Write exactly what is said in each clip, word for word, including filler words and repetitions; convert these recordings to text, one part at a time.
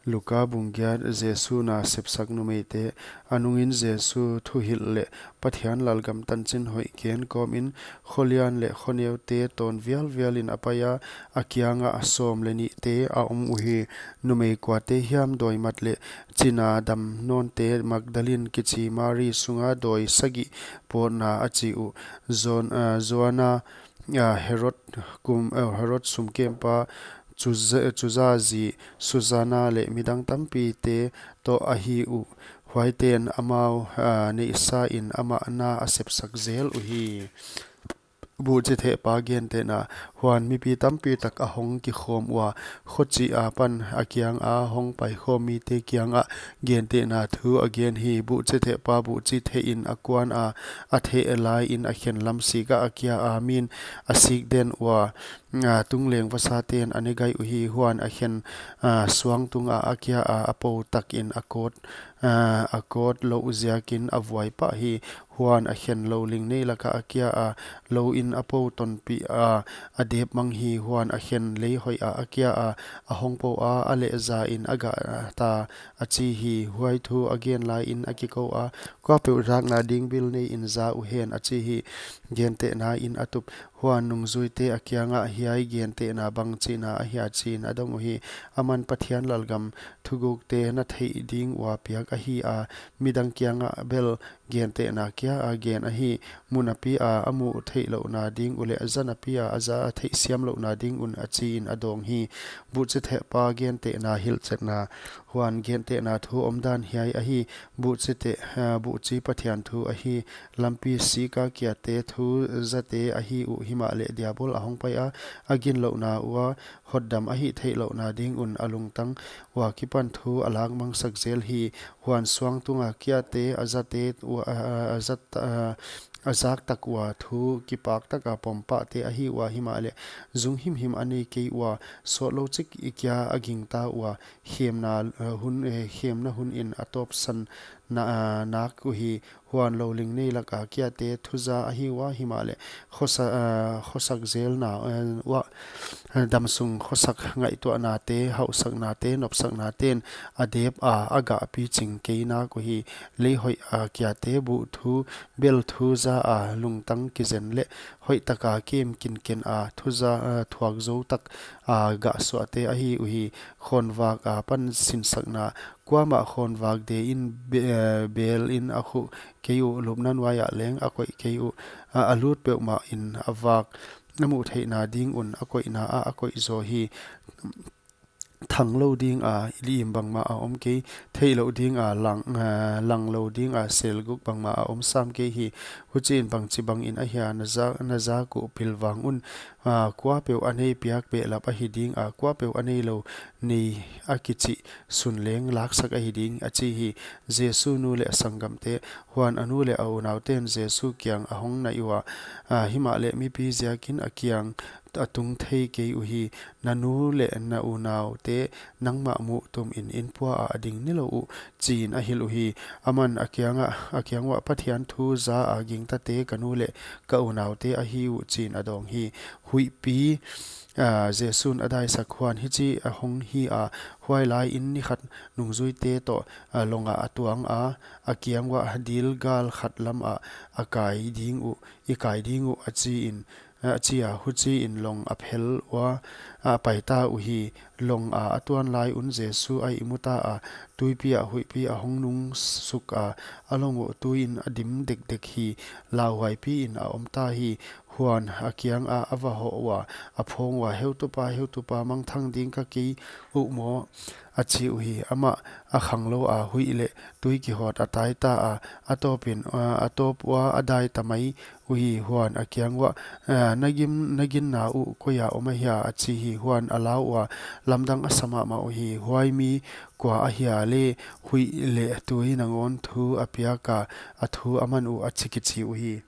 Luka bung giat. Jesu na sepsak numeite. A nungin Jesu thuhilh leh Pathian lalgam tanchin hoih gen kawmin, khualian leh khuaneute tawn vialvialin a pai a, a kiangah sawm leh nihte a om uhi. Numei kuate hiam? Dawi mat leh china dam nawnte, Magdalin kichi Mari sunga dawi sagih pawtna a chi uh, Zon-, ah, Joanna, ah, Herod kum, ah, Herod sumkempa, Chuza-, Chuza zi Susanna leh midang tampite toh ahi uh. Huaiten amau, ah, neihsain amah na a sepsak zel uhi. Buhchithehpa gentehna. Huan mipi tampi tak a hong kikhawm ua, khuachih apan a kianga hong paikhawm mite kiangah gentehna thu a gen hi. Buhchithehpa buhchithehin a kuan a, a theh laiin a khen lamsikah a kia a min a sik den ua, ah, tungleng vasaten a ne gai uhi. Huan a khen, ah, suangtunga a kia a, a po takin a kawt, ah, a kawt louh ziakin a vuai pah hi. Huan a khen lou ling nei lakah a kia a, louin a po tonpih a, a dep mang hi. Huan a khen lei hoihah a kia a, a hong po a, a lehzain a gah ta a chi hi. Huai thu a gen laiin a kikou a, kuapeuh zakna ding bil neiin za uhen a chi hi. Gentehnain a tup. Huan nungzuite a kiangah, hiai gentehna bangchihna ahia chiin a dong uhi. Aman Pathian lalgam thugukte na theih ding ua piak ahi a, midang kiangah bel gentehna kia a gen ahi. Mu napia a mu theihlouhna ding uleh za napia a za a theihsiam louhna ding un a chiin a dawng hi. Buhchithehpa gentehna hilhchetna. Huan gentehna thu omdan hiai ahi. Buhchitheh, ah, buhchi Pathian thu ahi. Lampi sika kiate thu zate ahi uh, himahleh Diabol a hong pai a, a ginlouhna ua hotdam a hih theihlouhna ding un a lungtang ua kipan thu a lakmangsak zel hi. Huan suangtunga kiate a zate ua, a, a, a zat, a, a zak tak ua thu kipak taka pompahte ahi ua, himahleh zung himhim a nei kei ua, sawtlou chik i kia a gingta ua, khemna, eh, hun, eh, khemna hunin a tawpsan na, ah, nak uhi. Huan lou ling nei laka kiate thuza ahi ua, himahleh khosa-, ah, khosak zelna, eh, ua, eh, damsung khosak ngaihtuahnate, hauhsaknate, nopsaknaten a dep a, a gah piching kei nak uhi. Lei hoih a kiate buh thu, bel thuza a lungtang kizen leh hoihtaka kem kinken a, thuza, ah, thuak zou tak a gah suahte ahi uhi. Khawnvak apan sinsakna. Kuamah khawnvak dein be-, eh, belin a khuh kei uh, lupna nuaiah leng a koih kei uh. A, a lut peuhmahin a vak a muh theihna ding un a koihna ah a koih zaw hi. Thang lou dinga lim bangmah a om kei, theih lou dinga lang, eh, lang lou dinga selguk bangmah a om sam kei hi. Huchiin bangchibangin ahia na za-, na zak uh pilvang un. Ah, kuapeuh a nei piak behlap ahi ding a, kuapeuh a neilou nei a kichih sun leng laksak ahi ding, a chi hi. Jesu nu leh a sanggamte. Huan a nu leh a unauten Jesu kiang a hong naih ua, ah, himahleh mipi ziakin a kiang a tung thei kei uhi. Na nu leh na unaute nangmah muh tumin in pua ah a ding nilou uh, chiin a hilh uhi. Aman a kiangah, a kiang uah, Pathian thu za a gingtate ka nu leh ka unaute ahi uh, chiin a dawng hi. Huihpi, ah, Jesu'n a daisak. Huan hichi a hong hi a, huai laiin ni khat nungzuite toh, ah, longah a tuang a, a kiang uah, Dil gal khat lamah a kai ding uh, i kai ding uh, a chiin, a chi a. Huchiin long a phel ua, a paita uhi. Longa a tuan lai un Jesu a ihmu ta a, tuipi ah huihpi a hong nungsuk a, a long uh tuiin a dim dekdek hi. Lauhuaipiin a om ta hi. Huan a kiangah a va hoh ua, a phawng ua, Heutupa, Heutupa, mangthang ding ka kei uh maw? a chi uhi. Amah a khanglou a, huih leh tui kihawt a tai ta a, a tawpin, a, a tawp ua a dai ta mai uhi. Huan a kiang uah, "Ah, na gim, na ginna uh koia om ahia?" a chi hi. Huan a lau ua, lamdang a sa mahmah uhi. Huai mi kua ahia leh, huih leh tui nangawn thu a piak a, a thu a man uh, a chi kichi uhi.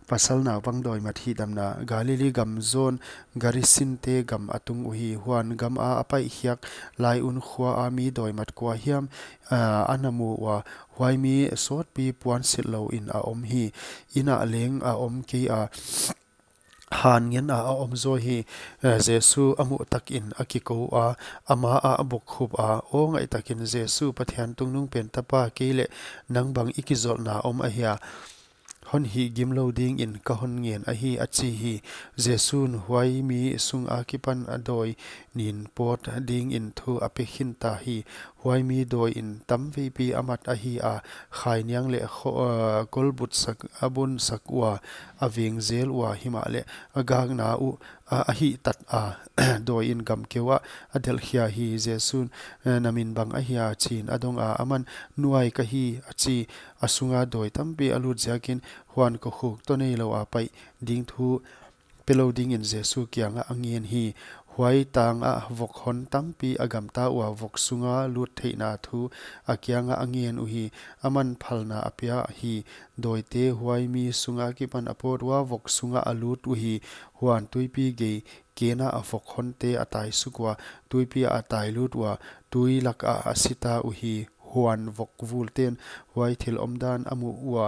Pasal naupang dawi mat hihdamna. Galili gam zawn Garisinte gam a tung uhi. Huan gama a paih khiak lai un khua a mi dawi mat kua hiam, ah, a na mu ua, huai mi sawtpi puansilh louin a om hi. Inn ah leng a om kei a, han ngen a a om zaw hi. Eh, Jesu a muh takin a kikou a, a ma ah a bokkhup a, Aw ngaihtakin Jesu, Pathian Tungnungpen Tapa, kei leh nang bang i kizolhna om ahia? Hon hihgim lou dingin ka hon ngen ahi, a chi hi. Jesu'n huai mi sung akipan a dawi nin pawt dingin thu a pe khin ta hi. Huai mi dawi in tamveipi a mat ahi a, khainiang leh kho-, eh, kolbut sak a bun sak ua, a veng zel ua, himahleh a gakna uh a, a hihtat a, dawi in gamkeu ah a delhkhia hi. Jesu'n, eh, Na min bang ahia? chi'n a dong a, aman, Nuai ka hi, a chi. A sunga dawi tampi a lut ziakin, huan kokhuk toh neilou a paih ding thu pe lou dingin Jesu kiangah a ngen hi. Huai tang ah vok hon tampi a gamta ua, vok sunga lut theihna thu a kiangah a ngen uhi. Aman phalna a pia hi. Dawite huai mi sung akipan a pawt ua, vok sungah a lut uhi. Huan tuipi gei ken ah vok honte a tai suk ua, tuipi ah a tai lut ua, tui lak ah a sita uhi. Huan vok vulte'n huai thil omdan a muh ua,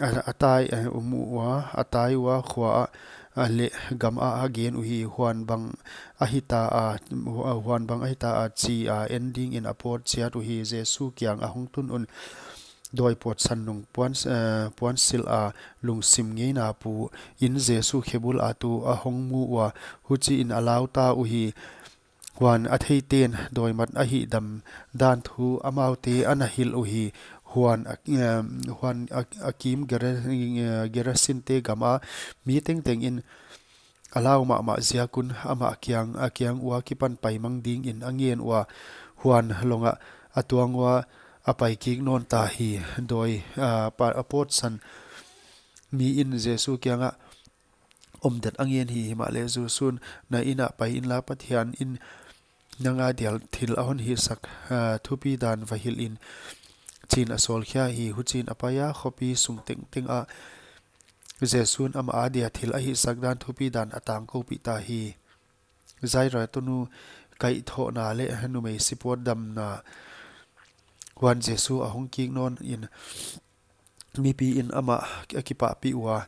a, a tai, eh, a muh ua, a tai ua, khua ah, ah, leh gam ah a gen uhi. Huan bang ahita a, huan bang ahita a chi a en dingin a pawt chiat uhi. Jesu kiang a hong tun un, dawi pawtsan nung puan, eh, puansilh a, lungsim ngeina pu in Jesu khebul a tu a hong mu ua, huchiin a lau ta uhi. Huan a theite'n dawi mat a hihdam dan thu amaute a na hilh uhi. Huan a, em, huan a, a kim Gera-, eh, Gerasinte gam a mi tengteng in a lau mahmah ziak un amah kiang, a kiang ua kipan paimang dingin a ngen ua. Huan long ah a tuang ua a pai kik nawn ta hi. Dawi, ah, pa-, a pawtsan mi in Jesu kiangah, Om det a ngen hi. Himahleh Jesu'n, Na in ah pai inla, Pathian in nang a dial thil a hon hihsak, ah, thupi dan va hilh in, chi'n a sawlkhia hi. Huchiin a pai a, khopi sung tengteng ah Jesu'n amah a dia thil a hihsak dan thupi dan a tangkoupih ta hi. Jaira tanu kaihthohna leh numei sipawt damna. Huan Jesu a hong kik nawn in, mipi in amah a kipahpih ua,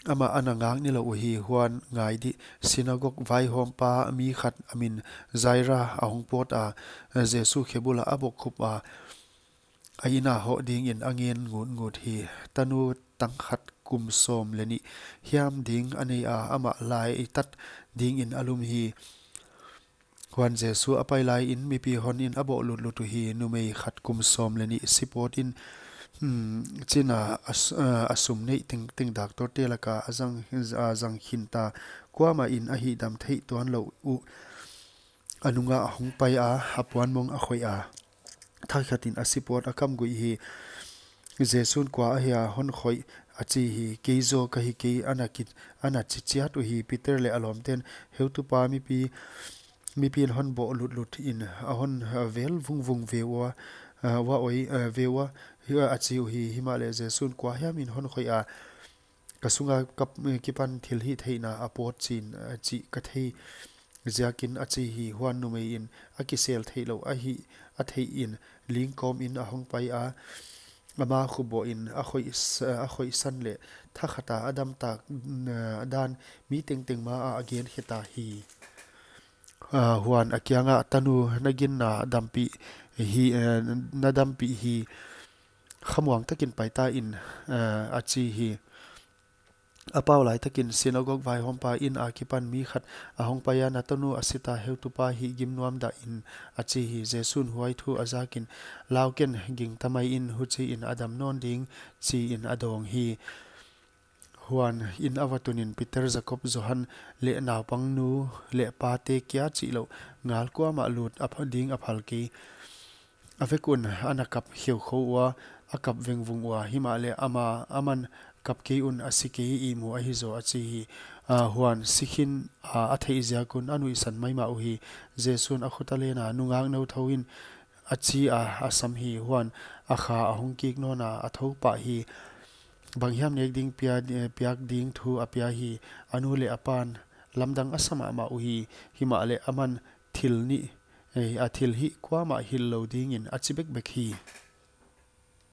amah a na ngak nilouh uhi. Huan ngai dih, sinagog vaihawmpa mi khat a min Jaira a hong pawt a, Jesu khebul ah a bokkhup a, a in ah hoh dingin a ngen ngutngut hi. Tanu tang khat kum sawm leh nih hiam ding a nei a, amah laitat dingin a lum hi. Huan Jesu a pai laiin mipi hon in a bawh lutlut uhi. Numei khat kum sawm leh nih sipawt in, hmm, chin a, a s-, a, a sum neih tengteng daktorte laka a zang, a zang khin ta. Kuamah in a hihdam theih tuan louh uh a nungah a hong pai a, a puanmong a khoih a, thakhatin a sipawt a kamguih hi. Jesu'n, Kua ahia hon khoih? a chi hi. Kei zaw ka hi kei, a na ki, a na chi chiat uhi. Peter leh a lawmte'n, Heutupa, mipi, mipi'n hon bawh lutlut in a hon, ah, vel vungvung ve ua, ah, va oi, ah, ve ua, hi, a chi uhi. Himahleh Jesu'n, Kua hiam in hon khoih a? Ka sunga kap, kipan thilhihtheihna a pawt chi'n, a chih ka thei ziakin, a chi hi. Huan numei in a kisel theihlouh ahi a theih in, ling kawmin a hong pai a, ama khubawh in a khoih s-, a khoihsan leh thakhata a damtak, mm, dan mi tengteng ma ah a genkhe ta hi. Ah, huan a kiangah, Tanu, na ginna dampih hi, eh, na dampih hi, khamuang takin pai ta in, eh, a chi hi. A pau laitakin sinagog vaihawmpa in akipan mi khat a hong pai a, Na tanu a sita, heutupa, hihgim nuam dah in, a chi hi. Jesu'n huai thu a zakin, Lau ken, gingta mai in, huchiin a dam nawn ding, chiin a dawng hi. Huan in a va tunin Peter, Jakob, Johan leh naupangnu leh pate kia chihlouh ngal kuamah lut a pha-, ding a phal kei. A vek un a na kap kheukhou ua, a kap vengvung ua, himahleh ama, aman, Kap kei un, a si kei, ihmu ahi zaw, a chi hi. Ah, huan si khin a, a theih ziak un a nuihsan maimah uhi. Jesu'n a khut a len a, Nungak, nou thou in, a chi a, a sam hi. Huan a kha a hong kik nawn a, a thou pah hi. Banghiam nek ding pia, eh, piak ding thu a pia hi. A nu leh a pa'n lamdang a sa mahmah uhi. Himahleh aman thil nih, eh, a thilhih kuamah hilh lou dingin a chi bekbek hi.